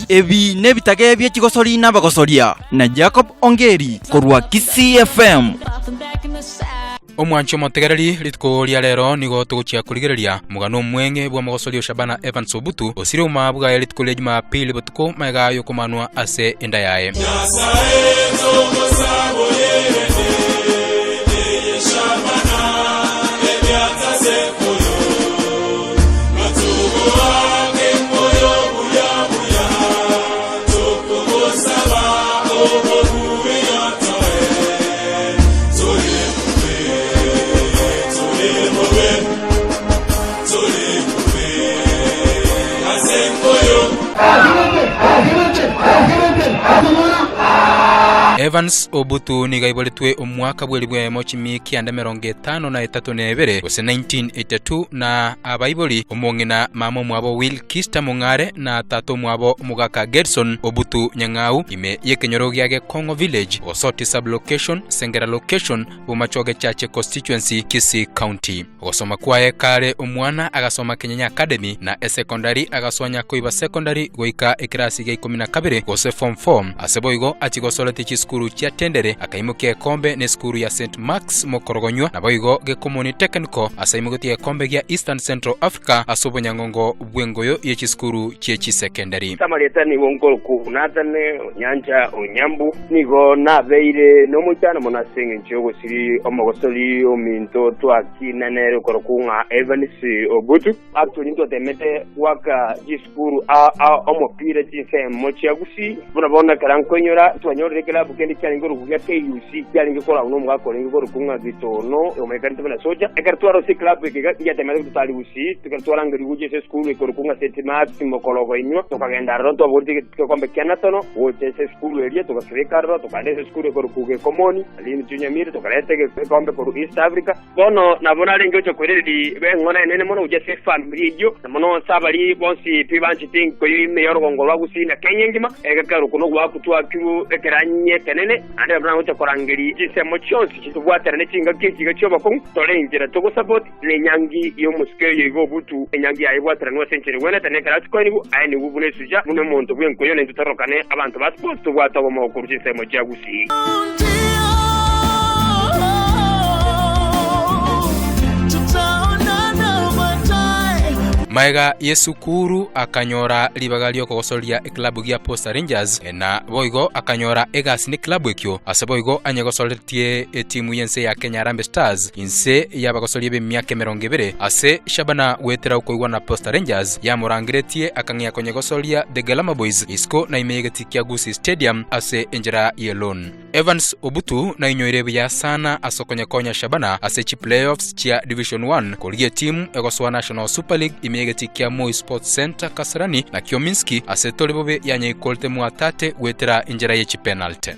Ebi nebitage bie chigosori nabagosoria, na Jacob Ongeri korwa Kisii FM. Omwanchi omotegereri, rituko ria rero nigo togochia korigereria omogano omweng'e bw'omogosori o Shabana Evans Obutu, osire omoa bwaye rituko ria Jumapili botuko magega y'okomanwa ase enda yaye. Evans Obutu nigo aiboretwe omwaka bw'elifu eyemo chimia kianda emerongo 52 gose 1982 na abaibori omong'ina mama omwabo Will Kista Mong'are na tata omwabo omogaka Gerson Obutu Nyang'au ime y'ekenyoro gia Gekong'o Village, Osoti Sub-location, Sengera Location, Bomachoge Chache Constituency, Kisii County. Ogosoma kwaye kare omwana agasoma Kenyenya Academy na esekondari agasoa Nyakoiba Secondary goika ekerasi gia ikomi na kabere gose Form Four. Ase boigo achia gosoretie chisukuru chia Tendere akaimokia egekombe nesukuru ya St Mark's Mokorogonywa naboigo Gekomoni Technical ase aimogetie egekombe gia Eastern Central Africa ase obonyangongo bw'engoyo ye chisukuru chie chisekendari. Samarieta nigo nkorokwa Nathan Onyancha Onyambu. Nigo nabeire nomoichano mono ase engencho y'ogosiria omogosori ominto twakina nere okorokwa ng'a Evans Ogutu. Actually ntwatemete goaka chisukuru aa omopira chinsemo chia Gusii, buna bono ekero nkoinyora twanyorire ekilabu kende kiarenge korokwa gia KUC kiarenge koragwa nomogaka orenge korokwa ng'a Gitono omanyekanete buna Soja. Ekero twarosia ekilabu eke iga ngiatemete gototari Gusii, ekero twarangerigwe gochia ase esukuru ekorokwa ng'a St Marks Mokorogoinywa, tokagenda aroro ntwabogoretie egekombe kia Natono gocha ase esukuru eria togakebeka aroro, tokagenda ase esukuru ekorokwa Gekomoni, aria intwe Nyamira tokareta egekombe korwa East Africa. Bono nabo narenge gocha koiraneria eng'ora enene mono gochia ase efamiri eyio, na mono ase abaria bonsi pi banchete enkoyo ime y'orogongo rwa Gusii na Kenya engima. Egekero okwo nogoakwa twakirwe ekeranya ekenene, naende nabo nagocha korangeria chinsemo chionsi chitobwaterane chingaki echi iga chi'obokong'u, tore enchera togosupport, na enyangi y'omosike oyo iga obutu, enyangi yaye ebwateranwe ase enchera egwenerete, na ekero achikoenigwa, aenigwe buna esucha, buna omonto bw'enkoyo, na intwe tororokane abanto ba sports tobwate obomo korwa chinsemo chia Gusii. Magega y'esukuru akanyora ribaga ri'okogosoria eklabu gia Posta Rangers na boigo akanyora egasi n'eklabu ekio ase boigo anyegosoretie etimu y'ense ya Kenya Harambee Stars inse y'abagosoria b'emiaka emerongo ebere ase Shabana goetera okoigwana na Posta Rangers yamorangeretie akang'ea konyegosoria The Glamour Boys isiko na ime y'egetii kia Gusii Stadium ase enchera ye loan. Evans Obutu nainyoire buya sana ase okonyekonya Shabana ase chi-playoffs chia Division One korigia etimu egosoa National Super League ime y'egetii kia Moi Sports Centre Kasarani na Kiominski ase tore bobe yanyeikorete Mwatate goetera enchera ye chipenalty.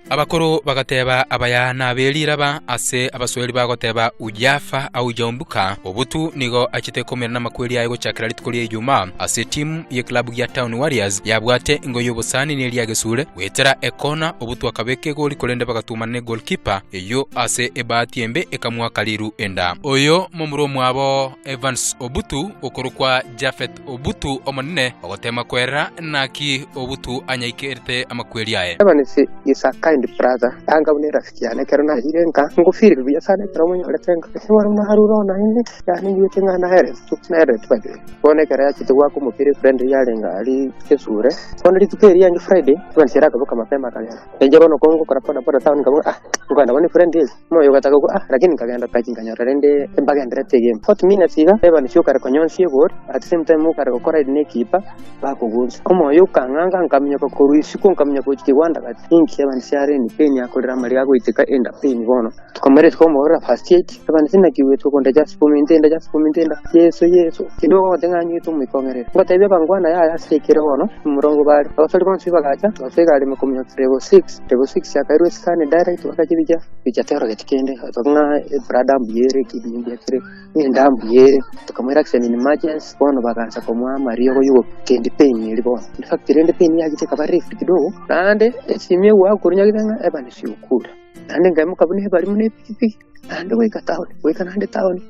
Abakoro bagateba abaya nabe riraba ase Abaswahili bagoteba Ujafa aujaumbuka. Obutu nigo achete komerana namakweri aye gochakera rituko ria Ijumaa ase etimu y'eklabu gia Town Warriors yabwate engo y'obosani neria Gesure goetera ekona Obutu akabeka egori korende bagatumana ne goalkeeper eyio ase ebahati embe ekamoaka riru enda. Oyo momura omwabo Evans Obutu okorokwa Japhet Obutu omonene ogotema kwerera naki Obutu anyaikerete amakweri aye. Evans is a kind brother, anga buna erafiki yane ekero nayire nka, ngofeel buya sana ekero monyorete nka, ase bono buna arure oo naende, yaani nigwete ng'a naeretwe, naeretwe by the way. Bono ekero yachete goaka omopira efriend eyio yarenge aria Gesure, bono rituko erio riange Friday, Evans ere akaboka mapema akagenda. Inche bono okwo ngokora boda boda town nkaboka ah, nkogenda bono efriend eye. Omoyo ogataka gokwa, ah, lakini nkagenda tachi nkanyora rende mbagenderete egame. 40 minutes iga, Evans okare konyonsia egori, at the same time okare gokora ere nekipa, bakogunsa. Omoyo okang'anga nkaminyoka korwa isiko nkaminyoka gochia kigwanda gati. Ninki Evans are in pain akorera amariga agoiteka enda pain bono. Tokamoira isiko komoorora first aid, Evans naki ogwetwa okonda just for me ntenda just for me ntenda, Yeso Yeso. Kende ogogote ng'a nywete omoika ong'erere. Ngotebia abangwana yaya ase ekere bono, omorongo bare. Abasori bonsi bagacha, bagasoa egari ime kominyoka level six. Level six akairwa escan direct bakachibicha bicha terogeti kende agatoka ng'a ebrada mbuya ere ekidney mbuya kere enda mbuya ere tokamoira accident in emergency bono bagansa komoa amariogo yogokendi pain eria bono in fact rende pain yachete ekaba refu kidogo naende esimi egwaka korwa nyagete ng'a Evans okure naende nkaimoka buna ebari buna epikipiki naende goika town goika naende town.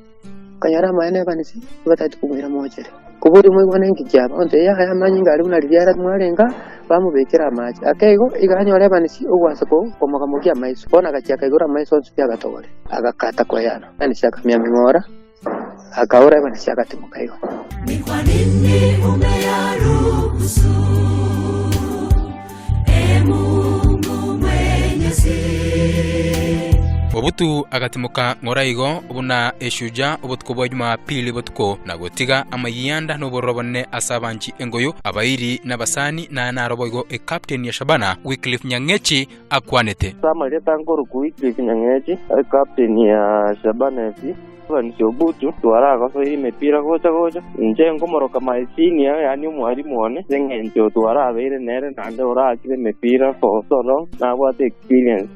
Okanyora amaene Evans nigo batagete komoira mochere. Koboria moigwane enki kiaba, ontebia, Yaya amanyinga aria buna riria ara mwarenge aa, bamobekera amache. Ake igo, iga anyora Evanisi ogwansa komogamokia amaiso. Bono agachia akaigora amaiso onsi pi agatogore, agakata koyana. Evanisi akamia ming'ora, akaura Evanisi agatimoka igo. Ni kwa nini umeyaruhusu, Ee Mungu Mwenyezi? Obutu agatimoka ng'ora igo buna eshuja obotuko bwa Jumapili botuko, na gotiga amayianda na obororo obonene ase abanchi engoyo, abairi na abasani, na naro boigo ecaptain ya Shabana, Wycliffe Nyang'echi akwanete. Ase amarieta nkorokwa Wycliffe Nyang'echi, ecaptain ya Shabana FC, Evans Obutu, twaragosoire emepira gocha gocha, inche nkomoroka my senior, yaani omwalimu one, ase eng'encho twarabeire nere naende oraakire emepira for so long, nabwate experience.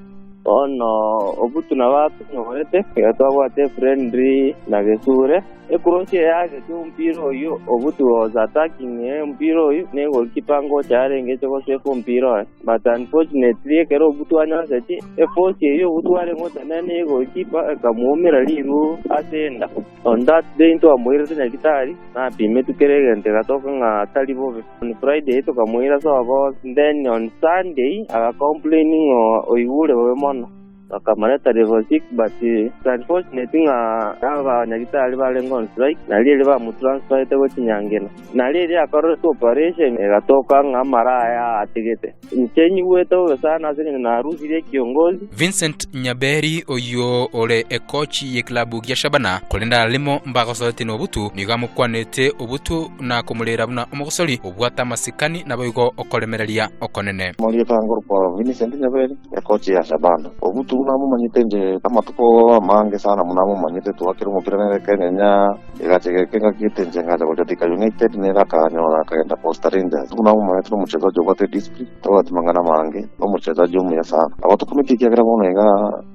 Bono Obutu nabo atonyorete, iga twabwate friendly na Gesure. Ecross eye yaagete omopira oyio, Obutu was attacking omopira oyio, na egoalkeeper ngocha arenge eche gosave omopira oye. But unfortunately ekero Obutu anyosetie, eforce eyio Obutu arenge gotenena na egoalkeeper ekamoumera riru ase enda. On that day ntwamoirete nyagitari, napimetwe kera egento egatoka ng'a tari bobe. On Friday tokamoira sobo, then on Sunday agacomplain ng'a oigure bobe mono. Bakamoreta level six but it's unfortunate ng'a abanyagitari barenge on strike nario erio bamotransferete gochia Nyangena. Nario erio akoreretwe operation egatoka ng'a amara aya atigete. Inche nyigwete bobe sana ase eng'encho narusirie ekiongozi. Vincent Nyaberi oyio ore ekochi y'eklabu gia Shabana korende ararimo mbagosoreti n'obutu nigo amokwanete obutu na komorera buna omogosori obwate amasikani naboigo okoremereria okonene. Omorieta nkorokwa Vincent Nyaberi, ekochi ya Shabana. Obutu buna momanyete inche amatuko amange sana buna momanyete twakire omopira nere Kenyenya Egacha egeka engaki gete inche ngacha gocha Thika United, nere akanyora akagenda Posta Rangers. Buna omanyete nomochezaji obwate discipline, tabwati mang'ana amange, nomochezaji omuya sana. Nabo tokumeti ekiagera bono iga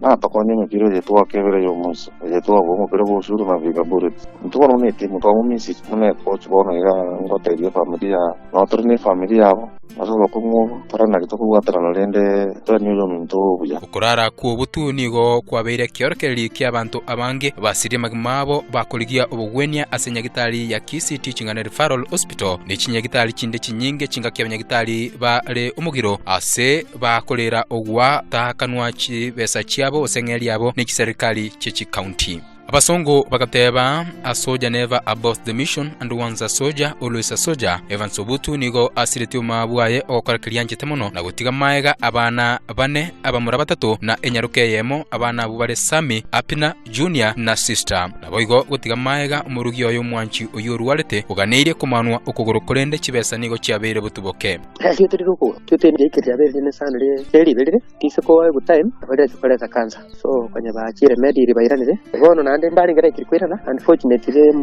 natokonye emepira eye twakebera y'omoiso, eye twabua omopira bwa Osuru na Vihiga Bullets. Intwe bono buna etimu twamomissire buna ecoach bono iga ngotebi efamiri ya nabo tore ne efamiri yabo ase obokong'u obo, tore naki tokobwaterana rende tonyore ominto obuya. Okorara kw'obotuo nigo kwabeire ekeorokererio ki'abanto abange basirie amagima abo bakorigia obogwenia ase nyagitari ya Kisii Teaching and Referral Hospital ne chinyagitari chinde chinyinge chingaki abanyagitari bare omogiro ase bakorera ogwatakanwa chibesa chiabo gose eng'eria yabo ne chiserikali chie chikaunti. Abasongo bagateba, A soldier never aborts the mission and once a soldier, always a soldier. Evans Obutu nigo asiretie omoa bwaye ogokora keria anchete mono na gotiga maega abana bane, abamura batato na enyaroka eyemo, abana abwo bare Sammy, Apina, Junior na Sister. Naboigo gotiga maega omorugi oye omwanchi oyio orwarete, oganeirie komanwa okogoro korende chibesa nigo chiabeire botuboke. Rieta riria okogoro riaikire riabeire rinene sana riberire. Risiko every time nabo riacha koreta cancer so konya bachire mediri bairanire bono naende mbarenge likely koirana unfortunately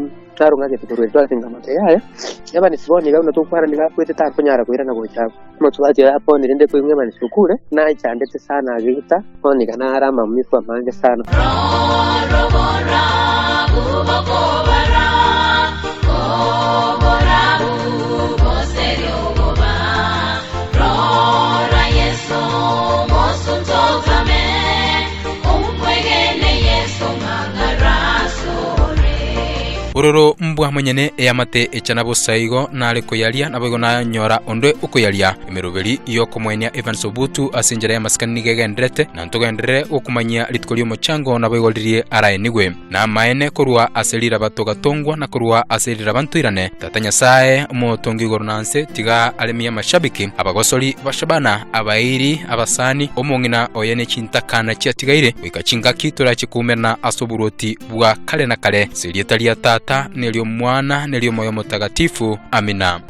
narong'agete korwa erio tware ng'a yaya Evans bono iga buna tokwana nigo akwete takonyara koirana gocha abwo omosubati oye apone rende koigwa Evans okure naichandete sana ageita bono iga nare amaumivu amange sana. Bororo mbwa monyene eamate echana bosa igo nare koyaria, naboigo nanyora onde okoyaria. Emeroberi y'okomoenia Evans Obutu ase enchera y'amasikani nigo egendererete, na ntogenderere gokomanyia rituko ri'omochango naboigo ririe araenigwe. Namaene korwa ase riraba togatongwa na korwa ase riraba ntoirane. Tata Nyasae, omotongi igoro na nse, tiga aremie amashabiki, abagosori ba Shabana, abairi, abasani, omong'ina oye ne chintakana chiatigaire, goika chingaki torache koumerana ase oboruoti bwa kare na kare, ase erieta ria Tata, na eri'Omwana, na eri'Omoyo Omotagatifu. Amina.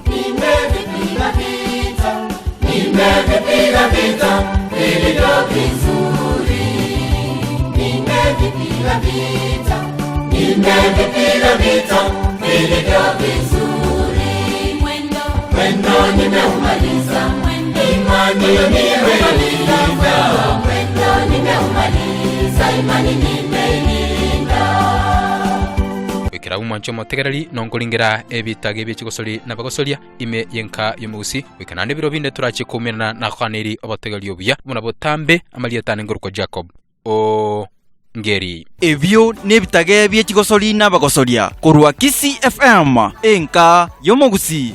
Goikera abwo mwanche omotegereri, nonkoringera ebitaga ebie chigosori nabagosoria ime y'enka y'omogusii, goika naende ebiro binde torache koumerana na koganeiri obotegereria obuya buna botambe amarieta ane nkorokwa Jacob. O. Ngeri. Ebio nebitage bie chigosori nabagosoria korwa Kisii FM, enka y'omogusii.